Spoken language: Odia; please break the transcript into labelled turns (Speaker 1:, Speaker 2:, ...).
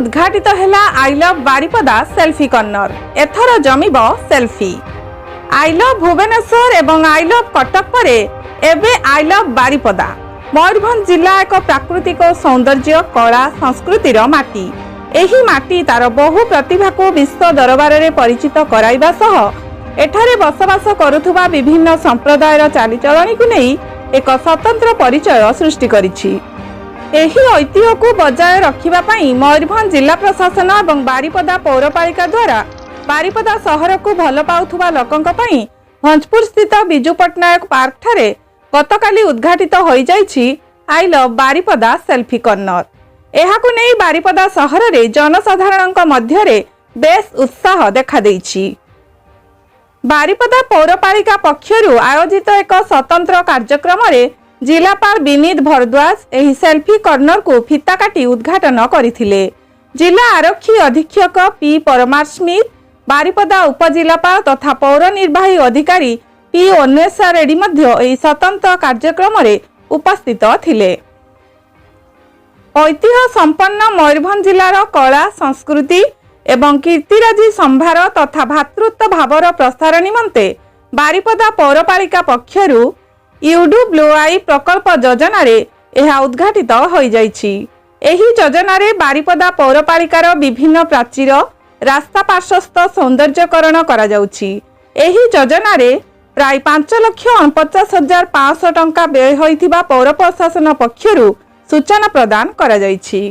Speaker 1: ଉଦ୍ଘାଟିତ ହେଲା I love Baripada selfie corner. ଏଥର ଜମିବ ସେଲ୍ଫି। I love Bhubaneswar ଏବଂ I love Cuttack ପରେ ଏବେ I love Baripada. Mayurbhanj ଜିଲ୍ଲା ଏକ ପ୍ରାକୃତିକ ସୌନ୍ଦର୍ଯ୍ୟ, କଳା, ସଂସ୍କୃତିର ମାଟି। ଏହି ମାଟି ତାର ବହୁ ପ୍ରତିଭାକୁ ବିଶ୍ୱ ଦରବାରରେ ପରିଚିତ କରାଇବା ସହ ଏଠାରେ ବସବାସ କରୁଥିବା ବିଭିନ୍ନ ସମ୍ପ୍ରଦାୟର ଚାଲିଚଳଣିକୁ ନେଇ ଏକ ସ୍ୱତନ୍ତ୍ର ପରିଚୟ ସୃଷ୍ଟି କରିଛି। ଏହି ଐତିହ୍ୟକୁ ବଜାୟ ରଖିବା ପାଇଁ ମୟୂରଭଞ୍ଜ ଜିଲ୍ଲା ପ୍ରଶାସନ ଏବଂ ବାରିପଦା ପୌରପାଳିକା ଦ୍ୱାରା ବାରିପଦା ସହରକୁ ଭଲ ପାଉଥିବା ଲୋକଙ୍କ ପାଇଁ ଭଞ୍ଜପୁର ସ୍ଥିତ ବିଜୁ ପଟ୍ଟନାୟକ ପାର୍କଠାରେ ଗତକାଲି ଉଦ୍ଘାଟିତ ହୋଇଯାଇଛି I love Baripada selfie corner. ଏହାକୁ ନେଇ ବାରିପଦା ସହରରେ ଜନସାଧାରଣଙ୍କ ମଧ୍ୟରେ ବେଶ୍ ଉତ୍ସାହ ଦେଖାଦେଇଛି। ବାରିପଦା ପୌରପାଳିକା ପକ୍ଷରୁ ଆୟୋଜିତ ଏକ ସ୍ୱତନ୍ତ୍ର କାର୍ଯ୍ୟକ୍ରମରେ ଜିଲ୍ଲାପାଳ ବିନୀତ ଭରଦ୍ୱାଜ ଏହି ସେଲ୍ଫି କର୍ଣ୍ଣରକୁ ଫିତା କାଟି ଉଦ୍ଘାଟନ କରିଥିଲେ। ଜିଲ୍ଲା ଆରକ୍ଷୀ ଅଧୀକ୍ଷକ ପି ପରମାର ସ୍ମିତ, ବାରିପଦା ଉପଜିଲ୍ଲାପାଳ ତଥା ପୌର ନିର୍ବାହୀ ଅଧିକାରୀ ପି ଅନ୍ୱେଷା ରେଡ୍ଡି ମଧ୍ୟ ଏହି ସ୍ୱତନ୍ତ୍ର କାର୍ଯ୍ୟକ୍ରମରେ ଉପସ୍ଥିତ ଥିଲେ। ଐତିହ୍ୟ ସମ୍ପନ୍ନ ମୟୂରଭଞ୍ଜ ଜିଲ୍ଲାର କଳା, ସଂସ୍କୃତି ଏବଂ କୀର୍ତ୍ତିରାଜି ସମ୍ଭାର ତଥା ଭ୍ରାତୃତ୍ୱ ଭାବର ପ୍ରସାର ନିମନ୍ତେ ବାରିପଦା ପୌରପାଳିକା ପକ୍ଷରୁ ୟୁଡବ୍ଲ୍ୟୁଆଇ ପ୍ରକଳ୍ପ ଯୋଜନାରେ ଏହା ଉଦ୍ଘାଟିତ ହୋଇଯାଇଛି। ଏହି ଯୋଜନାରେ ବାରିପଦା ପୌରପାଳିକାର ବିଭିନ୍ନ ପ୍ରାଚୀର, ରାସ୍ତା ପାର୍ଶ୍ୱସ୍ଥ ସୌନ୍ଦର୍ଯ୍ୟକରଣ କରାଯାଉଛି। ଏହି ଯୋଜନାରେ ପ୍ରାୟ 5,49,500 ଟଙ୍କା ବ୍ୟୟ ହୋଇଥିବା ପୌର ପ୍ରଶାସନ ପକ୍ଷରୁ ସୂଚନା ପ୍ରଦାନ କରାଯାଇଛି।